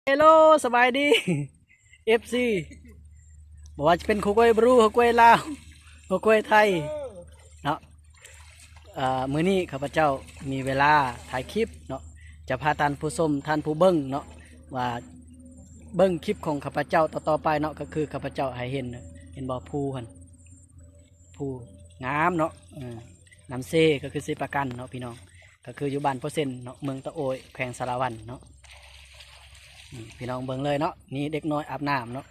ເຮໂລ ສະບາຍດີ ເອັຟຊີ ບໍ່ວ່າຈະເປັນຄົວກວາຍບຣູ ຄົວກວາຍລາວ ຄົວກວາຍໄທເນາະ. ເອີ ມື້ນີ້ຂ້າພະເຈົ້າມີເວລາຖ່າຍຄລິບເນາະ ຈະພາທ່ານຜູ້ຊົມ ທ່ານຜູ້ເບິ່ງເນາະ ວ່າເບິ່ງຄລິບຂອງຂ້າພະເຈົ້າຕໍ່ໆໄປເນາະ. ກໍຄືຂ້າພະເຈົ້າໃຫ້ເຫັນ ເຫັນບໍ່ ພູຫັ້ນ ພູງາມເນາະ ເອີ ນ້ຳເຊ ກໍຄືເຊປາກັນເນາະພີ່ນ້ອງ ກໍຄືຢູ່ບ້ານໂພເຊັນເນາະ ເມືອງຕະໂອ້ຍ ແຂວງສາລະວັນເນາະ. ອືມ ພີ່ນ້ອງເບິ່ງເລີຍເນາະ ມີເດັກນ້ອຍອາບນ້ຳເນາະ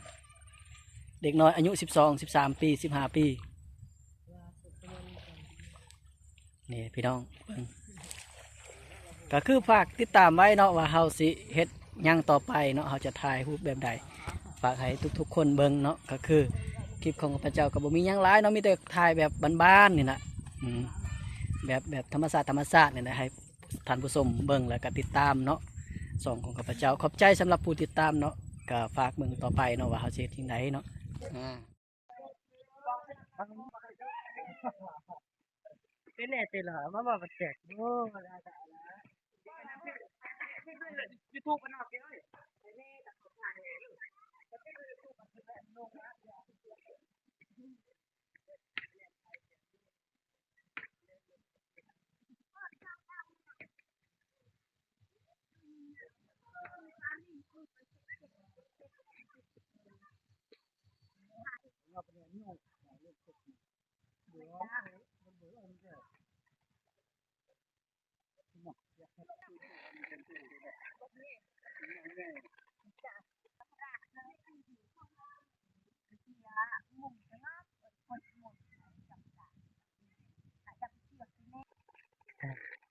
ເດັກນ້ອຍອາຍຸສິບສອງ ສິບສາມປີ ສິບຫ້າປີ. ນີ້ພີ່ນ້ອງເບິ່ງ ກໍຄືຝາກຕິດຕາມໄວ້ເນາະ ວ່າເຮົາຊິເຮັດຫຍັງຕໍ່ໄປເນາະ ເຮົາຈະຖ່າຍຮູບແບບໃດ ຝາກໃຫ້ທຸກໆຄົນເບິ່ງເນາະ. ກໍຄືຄລິບຂອງຂ້າພະເຈົ້າກໍບໍ່ມີຫຍັງຫຼາຍເນາະ ມີແຕ່ຖ່າຍແບບບ້ານໆນີ້ນະ ອືມ ແບບ ແບບທຳມະຊາດ ທຳມະຊາດນີ້ນະ ໃຫ້ທ່ານຜູ້ຊົມເບິ່ງ ແລ້ວກໍຕິດຕາມເນາະ ຊ່ອງຂອງຂ້າພະເຈົ້າ. ຂອບໃຈສຳລັບຜູ້ຕິດຕາມເນາະ ກໍຝາກເບິ່ງຕໍ່ໄປເນາະ ວ່າເຮົາຊິເຮັດຈັ່ງໃດເນາະ ອາ. ເປັນແນ່ຕິລະ ມາເວົ້າກັນແຈກ ໂອ້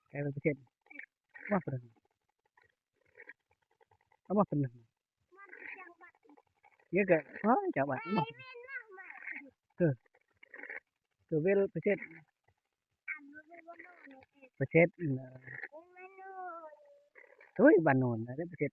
ໃກ້ປະເທດ ເອົາມາເປັນ ເອົາມາເປັນ ເຍກະ ເອີ ຈາກບ້ານ ເອີ ເວລປະເທດ ປະເທດ ໂອ້ຍ ບ້ານໂນນນະ ປະເທດ.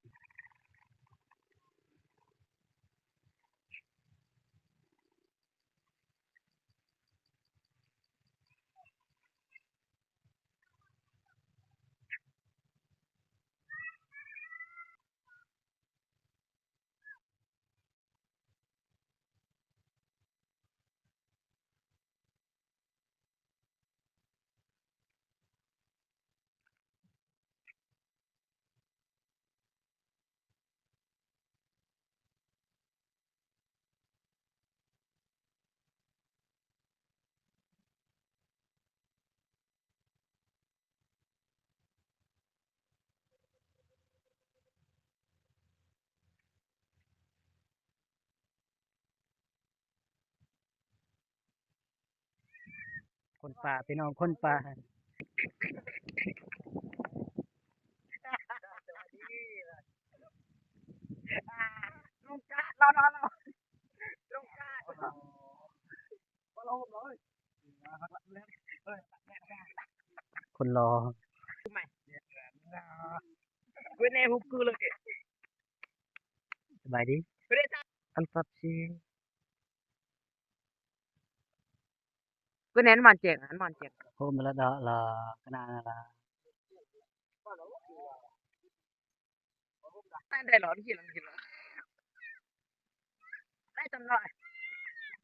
ຄົນປ່າ ພີ່ນ້ອງ ຄົນປ່າ. ຄົນຫຼໍ່ ສະບາຍດີ ອັນປັບຊີ ກໍແນ່ນ ມັນແຈ້ງ ມັນແຈ້ງ ໂຮມລະດອລະ ຂະໜາດນັ້ນລະ ໄດ້ຫຼອດ ໄດ້ຕຳດອກ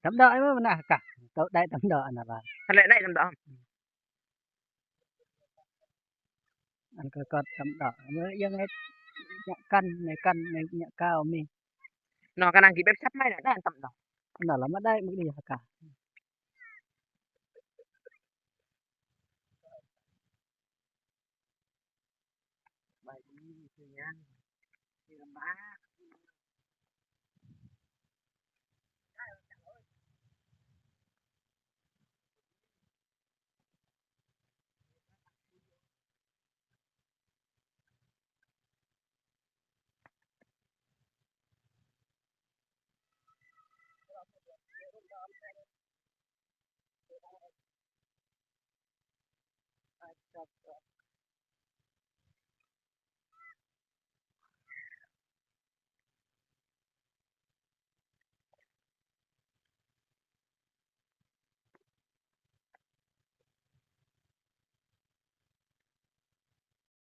ຕຳດອກ ເອີ ມັນນະກະ ໄດ້ຕຳດອກ ອັນນັ້ນລະ ຫັ້ນແຫຼະ ໄດ້ຕຳດອກ. ອັນກໍກອດຕຳດອກ ເອີ ຍັງໃຫ້ຍະກັນ ໃນກັນ ໃນຍະກາວມີ ນ້ອງກະນັ່ງກິນແບບສັບໃໝ່ນະ ໄດ້ຕຳດອກ ອັນນັ້ນລະມາໄດ້ມື້ນີ້ຫາກະ. ສະບາຍດີ ເຮັດຫຍັງ ເຮັດລຳບາກ. ອ່າ ຈອດ ຈອດ